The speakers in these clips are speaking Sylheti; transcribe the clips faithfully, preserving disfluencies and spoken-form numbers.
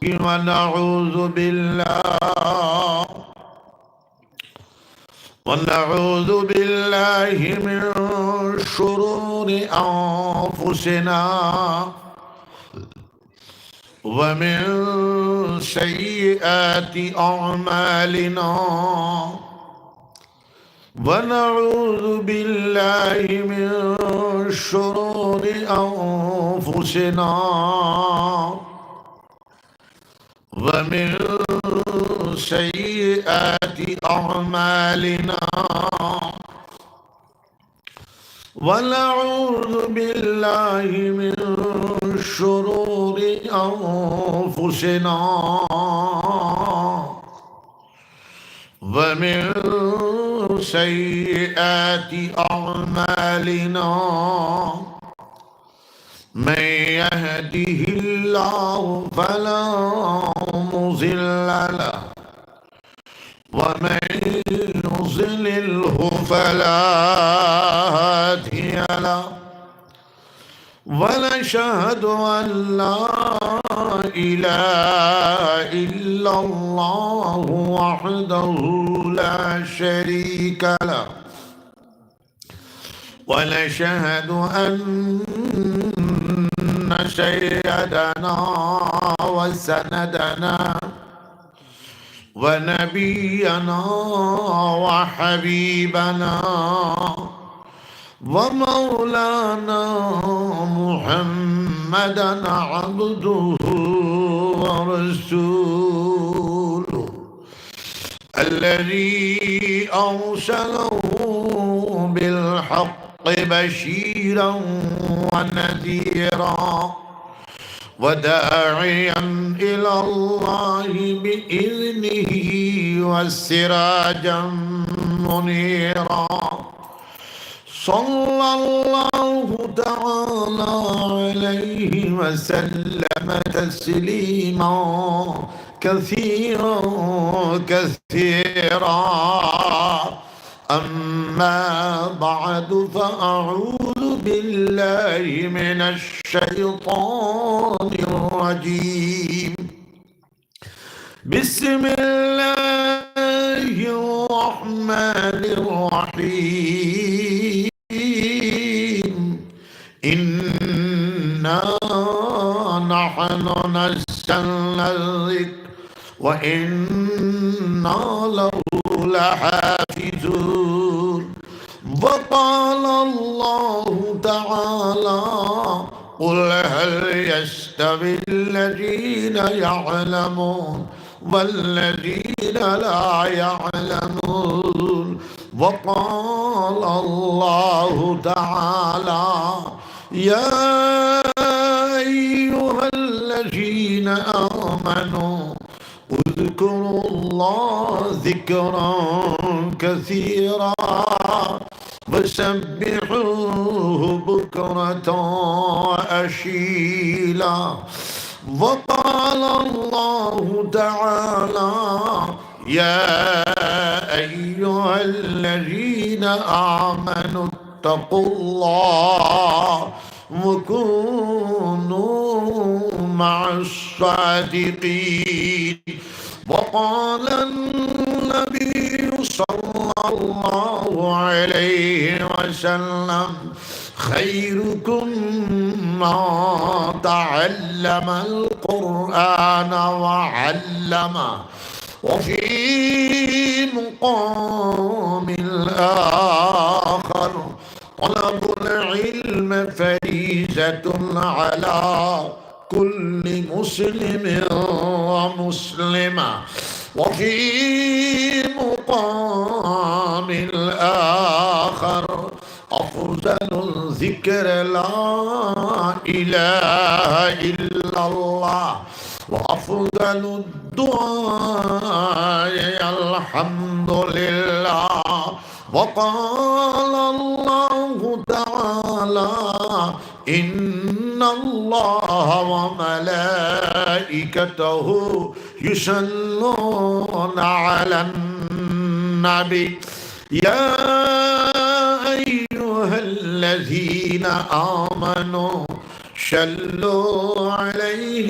ونعوذ بالله ونعوذ بالله من شرور أنفسنا ومن سيئات أعمالنا، ونعوذ بالله من شرور أنفسنا ومن سيئات أعمالنا، ونعوذ بالله من شرور أنفسنا ومن سيئات أعمالنا. من يهده الله فلا مضل له، ومن يضلله فلا هادي له. ونشهد أن لا إله إلا الله وحده لا شريك له، ونشهد أن سيدنا وسندنا ونبينا وحبيبنا ومولانا محمدا عبده ورسوله، الذي أرسله بالحق بشيرا ونذيرا وداعيا إلى الله بإذنه وسراجا منيرا. صلى الله تعالى عليه وسلم تسليما كثيرا كثيرا. أما بعد، فأعوذ بالله من الشيطان الرجيم. بسم الله الرحمن الرحيم. إنا نحن نزلنا الذكر وإنا له لحافظون. وقال الله تعالى: قل هل يستوي الذين يعلمون والذين لا يعلمون؟ وقال الله تعالى: يا أيها الذين آمنوا اذكروا الله ذكرا كثيرا وسبحوه بكرة وأصيلا. وقال الله تعالى: يا أيها الذين آمنوا اتقوا الله وكونوا مع الصادقين. وقال النبي صلى الله عليه وسلم: خيركم من تعلم القرآن وعلمه. وفي مقام آخر: طلب العلم فريضة على كل مسلم ومسلمة. وفي مقام آخر: أفضل الذكر لا إله إلا الله، وأفضل الدعاء الحمد لله. وقال الله تعالى: إن الله وملائكته يصلون على النبي، يا أيها الذين آمنوا صلوا عليه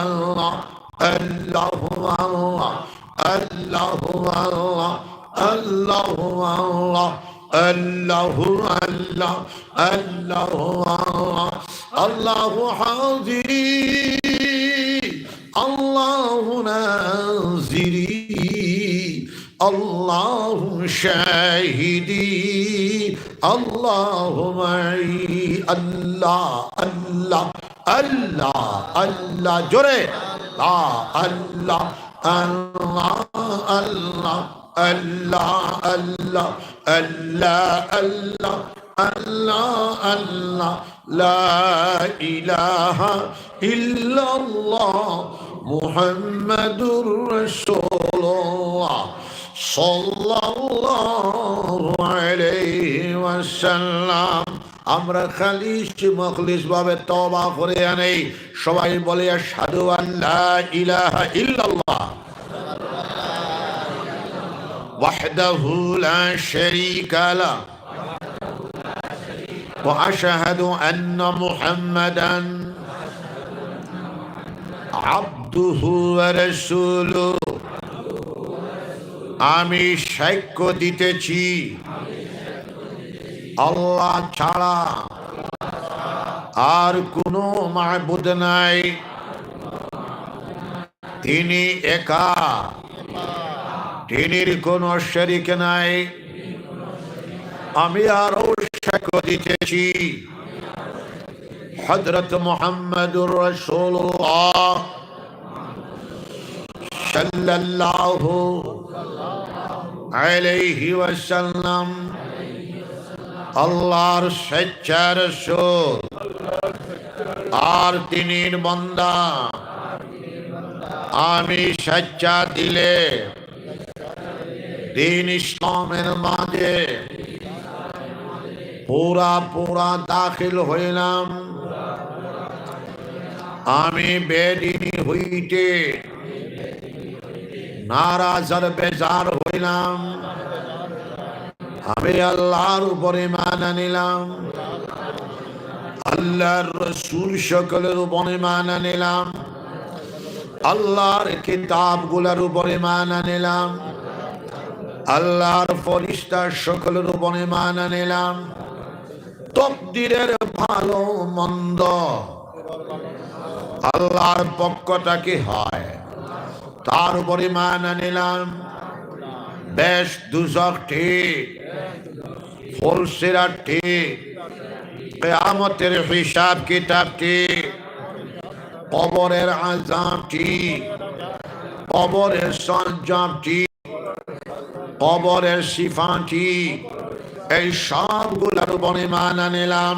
আল্লাহ, আল্লাহু আল্লাহ, আল্লাহু আল্লাহ, আল্লাহু আল্লাহ, আল্লাহু আল্লাহ, আল্লাহু আল্লাহ। আল্লাহু হাজিরি, আল্লাহু নাজিরি, আল্লাহু শাহিদি, আল্লাহু মাই। আল্লাহ, আল্লাহ, আল্লাহ, আল্লাহ, জোরে। আল্লাহ, আল্লাহ, আল্লাহ, আল্লাহ, আল্লাহ, আল্লাহ, আল্লাহ, আল্লাহ, আল্লাহ, আল্লাহ, লা ইলাহা ইল্লাল্লাহ মুহাম্মাদুর রাসূলুল্লাহ সাল্লাল্লাহু আলাইহি ওয়াসাল্লাম। আমরা খালিস মুখলিস ভাবে তওবা করিয়া নেই। সবাই বলি, আশহাদু আল্লা ইলাহা ইল্লাল্লাহ ওয়াহদাহু লা শারীকা লাহ, ওয়া আশহাদু আন্না মুহাম্মাদান আবদুহু ওয়া রাসূলুহু। আমি সাক্ষ্য দিতেছি, আল্লাহ ছাড়া আর কোনো মাবুদ নাই, তিনি একা, তিনির কোনো শরিক নাই। আমি আরো সাক্ষ্য দিতেছি, হযরত মুহাম্মাদুর রাসূলুল্লাহ সাল্লাল্লাহু আলাইহি ওয়াসাল্লাম আল্লাহর সচ্চা রসুল আর তিনির বান্দা। আমি সচ্চা দিলে দ্বীন ইসলামের মাঝে পুরা পুরা দাখিল হইলাম। আমি বেদিনী হইতে নারাজ আর বেজার হইলাম। আমি আল্লাহর উপর ঈমান আনিলাম, আল্লাহর রসুল সকলের উপর ঈমান আনিলাম, আল্লাহর কিতাবগুলার উপর ঈমান আনিলাম, আল্লাহর ফেরেশতা সকলের উপর ঈমান আনিলাম। তকদিরের ভালো মন্দ আল্লাহর পক্ষ থাকি হয়, তার উপর ঈমান আনিলাম। বেহেশত দুজখ ঠিক, পুলসিরাত ঠিক, কিয়ামতের হিসাব কিতাব ঠিক, কবরের আযাব ঠিক, কবরের সরঞ্জাম ঠিক, কবরের সিফাতি, এই সবগুলার উপর ঈমান আনিলাম।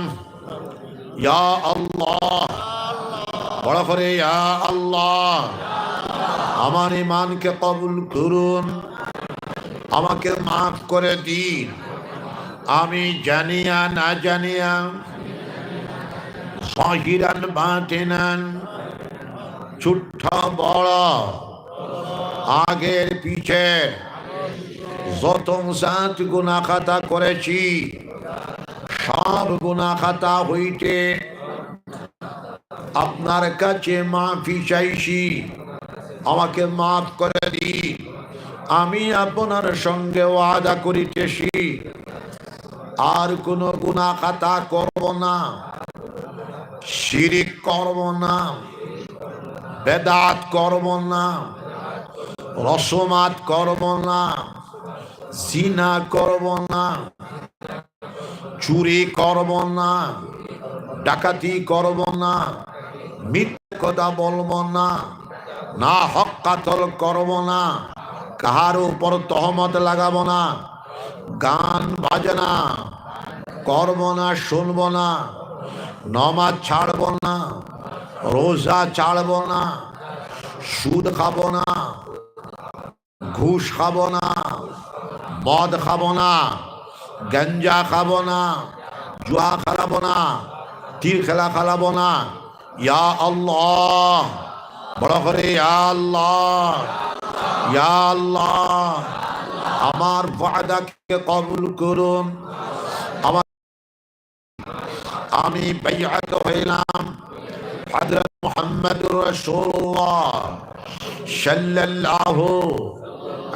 ইয়া আল্লাহ, বড় করে ইয়া আল্লাহ, আমার ঈমানকে কবুল করুন, আমাকে মাফ করে দিন। আমি জানিয়া না জানিয়া, জাহিরান বাতিনান, ছোট বড়, আগের পিছের যত জাত গুনাহ খাতা করেছি, সব গুনাহ খাতা হইতে আপনার কাছে মাফি চাইছি, আমাকে মাফ করে দিন। আমি আপনার সঙ্গে ওয়াদা করিতেছি, আর কোনো গুনাহ খাতা করব না, শিরিক করব না, বেদাত করব না, রসমাত করব না, জিনা করব না, চুরি করব না, ডাকাতি করব না, মিথ্যা কথা বলব না, না হক কাতল করব না, কাহার উপর তহমত লাগাব না, গান বাজনা করব না, শুনব না, নমাজ ছাড়ব না, রোজা ছাড়ব না, সুদ খাব না, ঘুষ খাব না, মদ খাব না, গাঞ্জা খাব না, জুয়া খেলাব না, তীর খেলা খেলাব না। ইয়া আল্লাহ, বড় করে ইয়া আল্লাহ, ইয়া আল্লাহ, আমার ওয়াদাকে কবুল করুন। আমার আমি বাইআত হইলাম হযরত মুহাম্মদুর রাসূলুল্লাহ সাল্লাল্লাহু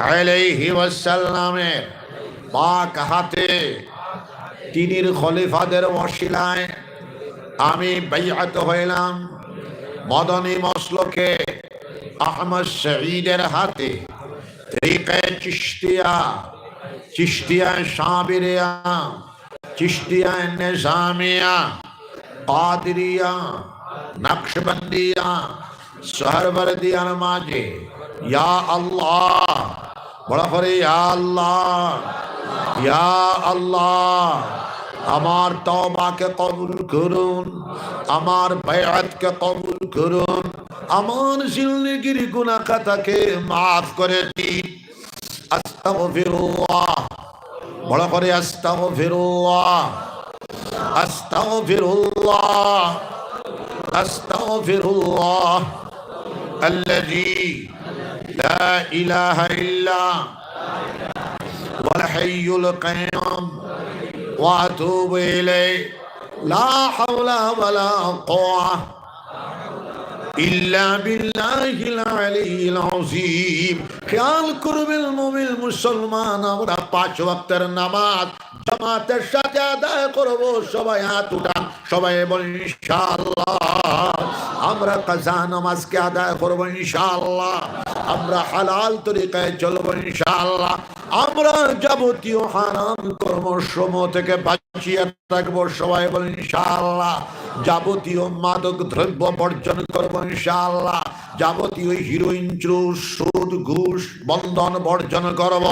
আলাইহি ওয়াসাল্লামের পাক হাতে, তিনির খলিফাদের ওসিলায় আমি বাইআত হইলাম মদনী মসলকে আহমদ শহীদের হাতে, তরিকায়ে চিশতিয়া, চিশতিয়া সাবিরিয়া, চিশতিয়া নিজামিয়া, কাদিরিয়া, নকশবন্দিয়া, সোহরওয়ার্দিয়ার মাঝে। ইয়া আল্লাহ, বড় করে ইয়া আল্লাহ, ইয়া আল্লাহ, আমার তওবাকে কবুল করুন, আমার বায়াতকে কবুল করুন, আমার জিন্দেগির গুনাহ খাতাকে মাফ করে দিন। আস্তাগফিরুল্লাহ। বড় করে আস্তাগফিরুল্লাহ, আস্তাগফিরুল্লাহ, আস্তাগফিরুল্লাহ। الذي لا إله إلا هو الحي القيوم وأتوب إليه. لا حول ولا قوة إلا بالله العلي العظيم. খেয়াল করবেন মুমিন মুসলমান, আমরা পাঁচ ওয়াক্তের নামাজ জামাতের সাথে আদায় করব। সবাই হাত উঠান, সবাই বলেন ইনশাআল্লাহ। আমরা কাজা নামাজকে আদায় করব ইনশাআল্লাহ। আমরা হালাল তরিকায় চলব ইনশাআল্লাহ। আমরা যাবতীয় হারাম কর্মসমূহ থেকে বাঁচিয়া থাকব, সবাই বলেন ইনশাআল্লাহ। যাবতীয় মাদক দ্রব্য বর্জন করব ইনশাআল্লাহ। যাবতীয় হিরোইন, চুরুট, সুদ, ঘুষ, বন্ধন বর্জন করব,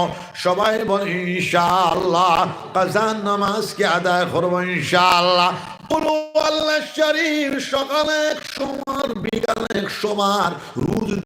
সবাই বলেন ইনশাআল্লাহ। কাজা নামাজকে আদায় করব ইনশাআল্লাহ। কুল হুয়াল্লাহ শরীফ সকালে একশো বার, বিকালে একশো বার, রোজ